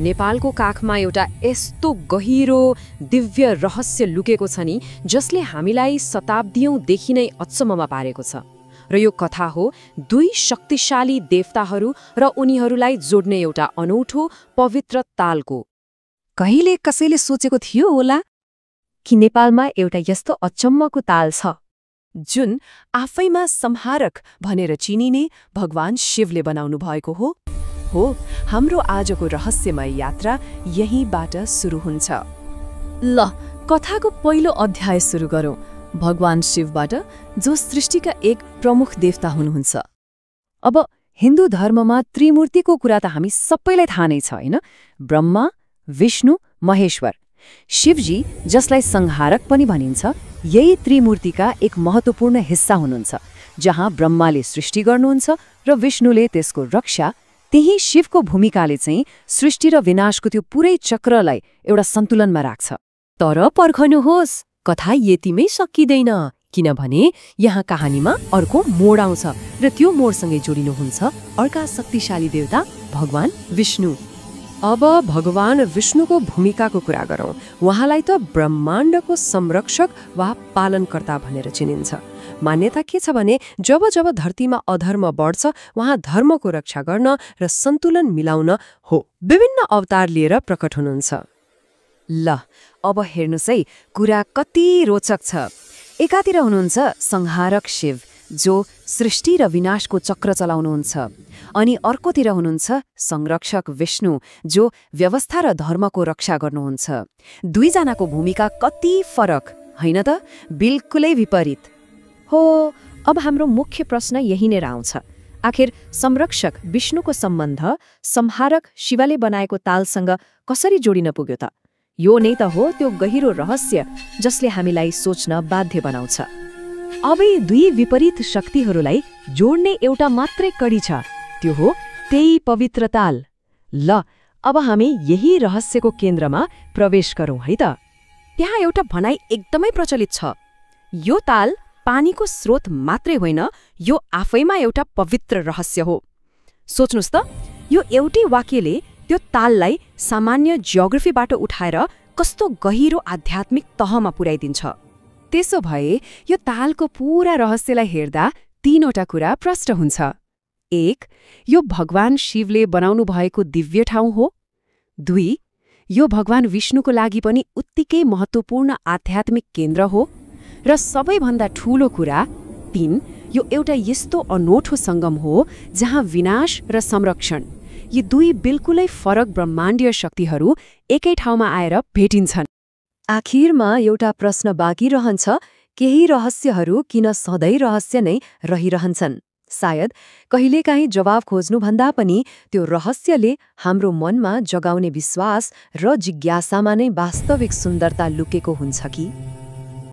नेपालको काखमा एउटा यस्तो गहिरो दिव्य रहस्य लुकेको छ नि जसले हामीलाई शताब्दीयौंदेखि नै अचम्ममा पारेको छ। र यो कथा हो दुई शक्तिशाली देवताहरू र उनीहरूलाई जोड्ने एउटा अनौठो पवित्र तालको। कहिले कसैले सोचेको थियो होला कि नेपालमा एउटा यस्तो अचम्मको ताल छ जुन आफैमा संहारक भनेर चिनिने भगवान शिवले बनाउनु भएको हो। हाम्रो आजको रहस्यमय यात्रा यहीँबाट सुरु हुन्छ। ल कथाको पहिलो अध्याय सुरु गरौँ भगवान शिवबाट, जो सृष्टिका एक प्रमुख देवता हुनुहुन्छ। अब हिन्दू धर्ममा त्रिमूर्तिको कुरा त हामी सबैलाई थाहा नै छ हैन? ब्रह्मा, विष्णु, महेश्वर। शिवजी, जसलाई संहारक पनि भनिन्छ, यही त्रिमूर्तिका एक महत्त्वपूर्ण हिस्सा हुनुहुन्छ। जहाँ ब्रह्माले सृष्टि गर्नुहुन्छ र विष्णुले त्यसको रक्षा, त्यही शिवको भूमिकाले चाहिँ सृष्टि र विनाशको त्यो पुरै चक्रलाई एउटा सन्तुलनमा राख्छ। तर पर्खनुहोस्, कथा यतिमै सकिँदैन, किनभने यहाँ कहानीमा अर्को मोड आउँछ र त्यो मोडसँगै जोडिनुहुन्छ अर्का शक्तिशाली देवता भगवान विष्णु। अब भगवान विष्णुको भूमिकाको कुरा गरौँ। उहाँलाई त ब्रह्माण्डको संरक्षक वा पालनकर्ता भनेर चिनिन्छ। मान्यता के छ भने जब जब धरतीमा अधर्म बढ्छ, उहाँ धर्मको रक्षा गर्न र सन्तुलन मिलाउन विभिन्न अवतार लिएर प्रकट हुनुहुन्छ। ल अब हेर्नुहोस् है, कुरा कति रोचक छ। एकातिर हुनुहुन्छ संहारक शिव, जो सृष्टि र विनाशको चक्र चलाउनुहुन्छ, अनि अर्कोतिर हुनुहुन्छ संरक्षक विष्णु, जो व्यवस्था र धर्मको रक्षा गर्नुहुन्छ। दुईजनाको भूमिका कति फरक होइन त? बिल्कुलै विपरीत हो। अब हाम्रो मुख्य प्रश्न यहीँनेर आउँछ, आखिर संरक्षक विष्णुको सम्बन्ध संहारक शिवले बनाएको तालसँग कसरी जोडिन पुग्यो त? यो नै त हो त्यो गहिरो रहस्य जसले हामीलाई सोच्न बाध्य बनाउँछ। अब यी दुई विपरीत शक्तिहरूलाई जोड्ने एउटा मात्रै कडी छ, त्यो हो त्यही पवित्र ताल। ल अब हामी यही रहस्यको केन्द्रमा प्रवेश गरौँ है त। त्यहाँ एउटा भनाइ एकदमै प्रचलित छ, यो ताल पानीको स्रोत मात्रै होइन, यो आफैमा एउटा पवित्र रहस्य हो। सोच्नुस् त, यो एउटै वाक्यले त्यो ताललाई सामान्य जियोग्राफीबाट उठाएर कस्तो गहिरो आध्यात्मिक तहमा पुर्याइदिन्छ। त्यसो भए यो तालको पूरा रहस्यलाई हेर्दा तीनवटा कुरा प्रष्ट हुन्छ। 1. यो भगवान शिवले बनाउनु भएको दिव्य ठाउँ हो। 2. यो भगवान विष्णुको लागि पनि उत्तिकै महत्त्वपूर्ण आध्यात्मिक केन्द्र हो। र सबैभन्दा ठूलो कुरा 3. यो एउटा यस्तो अनौठो सङ्गम हो जहाँ विनाश र संरक्षण, यी दुई बिल्कुलै फरक ब्रह्माण्डीय शक्तिहरू एकै ठाउँमा आएर भेटिन्छन्। आखिरमा एउटा प्रश्न बाँकी रहन्छ, केही रहस्यहरू किन सधैँ रहस्य नै रहिरहन्छन्? सायद कहिलेकाहीँ जवाब खोज्नुभन्दा पनि त्यो रहस्यले हाम्रो मनमा जगाउने विश्वास र जिज्ञासामा नै वास्तविक सुन्दरता लुकेको हुन्छ कि?